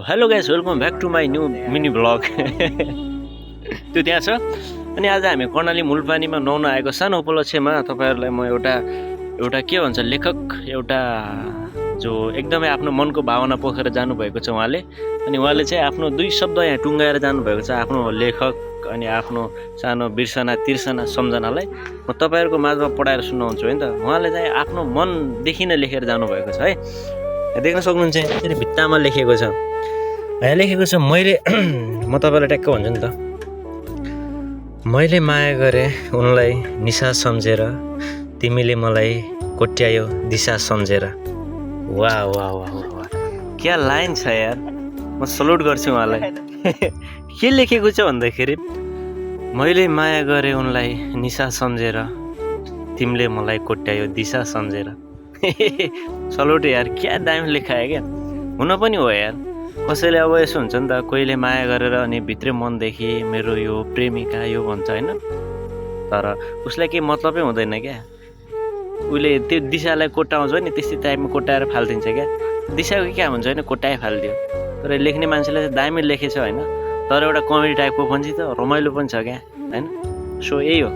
Hello guys, welcome back to my new mini vlog. त्यो त्यहाँ छ। अनि आज हामी कर्णाली मूलपानीमा नुहाउन आएको सानो उपलक्ष्यमा तपाईँहरूलाई म एउटा के भन्छ लेखक एउटा जो एकदमै आफ्नो मनको भावना पोखेर जानुभएको छ उहाँले। अनि उहाँले चाहिँ आफ्नो दुई शब्द यहाँ टुङ्गाएर जानुभएको छ आफ्नो लेखक अनि आफ्नो सानो बिर्सना तिर्सना सम्झनालाई म तपाईँहरूको माझमा पढाएर सुनाउँछु है त। उहाँले चाहिँ आफ्नो मनदेखि नै लेखेर जानुभएको छ है। देख्न सक्नुहुन्छ यसरी भित्तामा लेखेको छ। यहाँ लेखेको छ मैले म तपाईँलाई ट्याक्क भन्छु नि त। मैले माया गरेँ उनलाई निशा सम्झेर, तिमीले मलाई कोट्यायो दिशा सम्झेर। वाह वाह वाह वाह, क्या लाइन छ यार, म सल्युट गर्छु उहाँलाई। के लेखेको छ भन्दाखेरि मैले माया गरेँ उनलाई निशा सम्झेर, तिमीले मलाई कोट्यायो दिशा सम्झेर। सल्युट यार, क्या दामी लेखायो क्या। हुन पनि हो यार, कसैले अब यसो हुन्छ नि त, कोहीले माया गरेर अनि भित्रै मनदेखि मेरो यो प्रेमिका यो भन्छ होइन, तर उसलाई केही मतलबै हुँदैन क्या। उसले त्यो दिशालाई कोट्याउँछ नि, त्यस्तै टाइपमा कोट्याएर फालिदिन्छ क्या। दिशाको क्या हुन्छ होइन, कोट्याए फालिदियो। तर लेख्ने मान्छेले चाहिँ दामी लेखेछ होइन, तर एउटा कमेडी टाइपको पनि छ, रमाइलो पनि छ क्या होइन। सो यही हो।